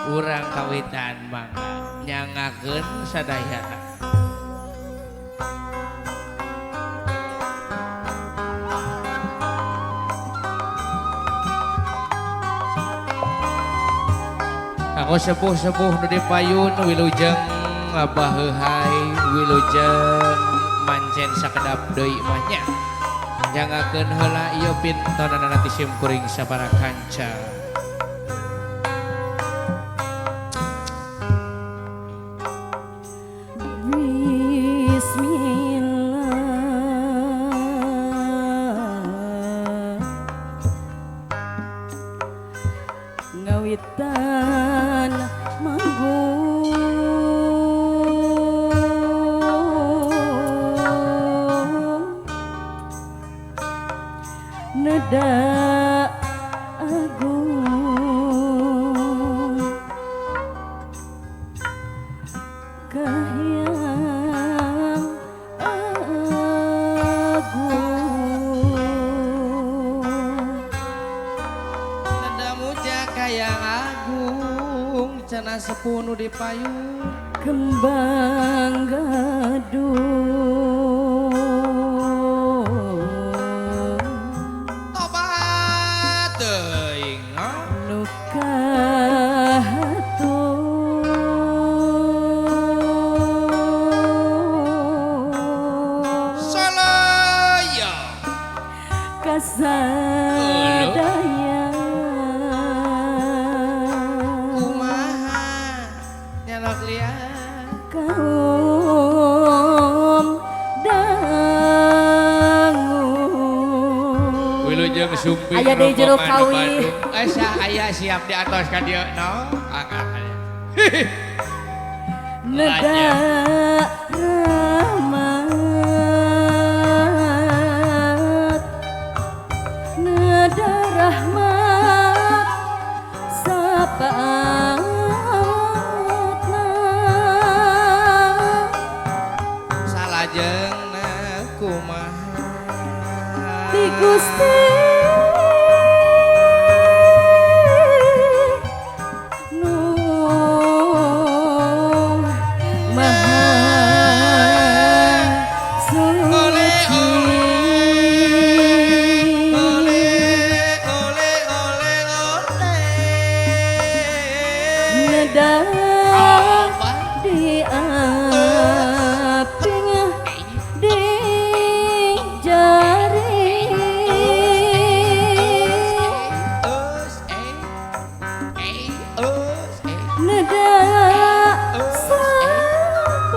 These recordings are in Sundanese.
Urang kawitan mangga nyangakeun sadayana. Aku sepuh-sepuh nu dipayun wilujeng ngabaheuhai wilujeng mancen sakedap deui mah nya. Nyangakeun heula ieu pintonanana ti sim kuring sabara kanca. Bismillah ngawitan manggung neda agung kahiyang agung neda muja kayang agung cenah sepuh nu dipayun kembang gadung tobat teuing nu kahatur salaya kasadaya kumaha nyalok lian kaum dangu wilujeng sumping aya deui jero kawi asa aya siap di atos ka dieu no neda rahmat neda rahmat sapaatna salajengna kumaha ti Gusti nu Maha Suci ole ole ole ole neda apa di aping di jari us eh eh us eh neda sapaat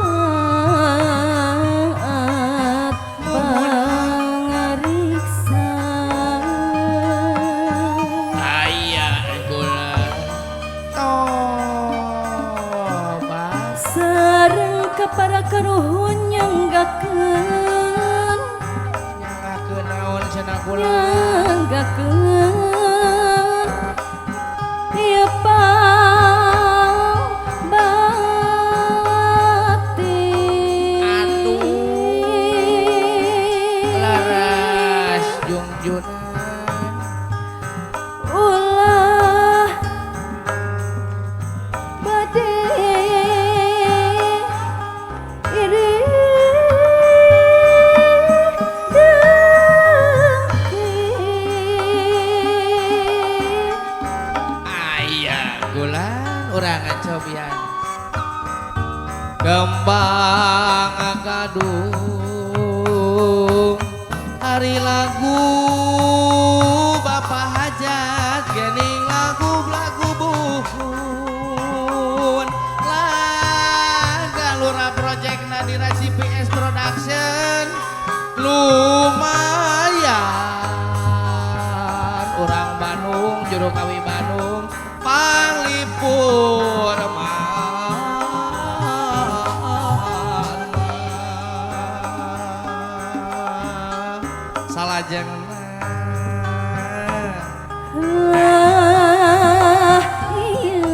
pangariksa aya gula tobat sareng kapara karuhun nyanggakeun nyangakeun naon cenah kula nyanggakeun ieu pangbakti aduh laras jungjunan ulah bade iri dengki aya gulan urang ngacobian kembang gadung hari lagu Bapak Hajat gening lagu-lagu buhun laga lurah project Nadira CPS Production lumayan orang Bandung juru kawi Bandung panglipur salajengna lah ieu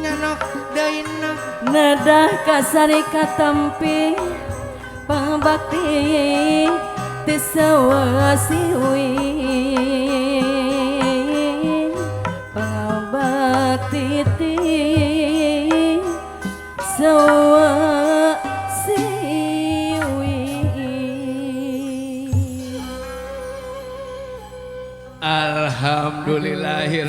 nyanok deui nok neda kasari katampi pangbakti ti sawasiwi. Satiti sawa siwi. Alhamdulillahirabbil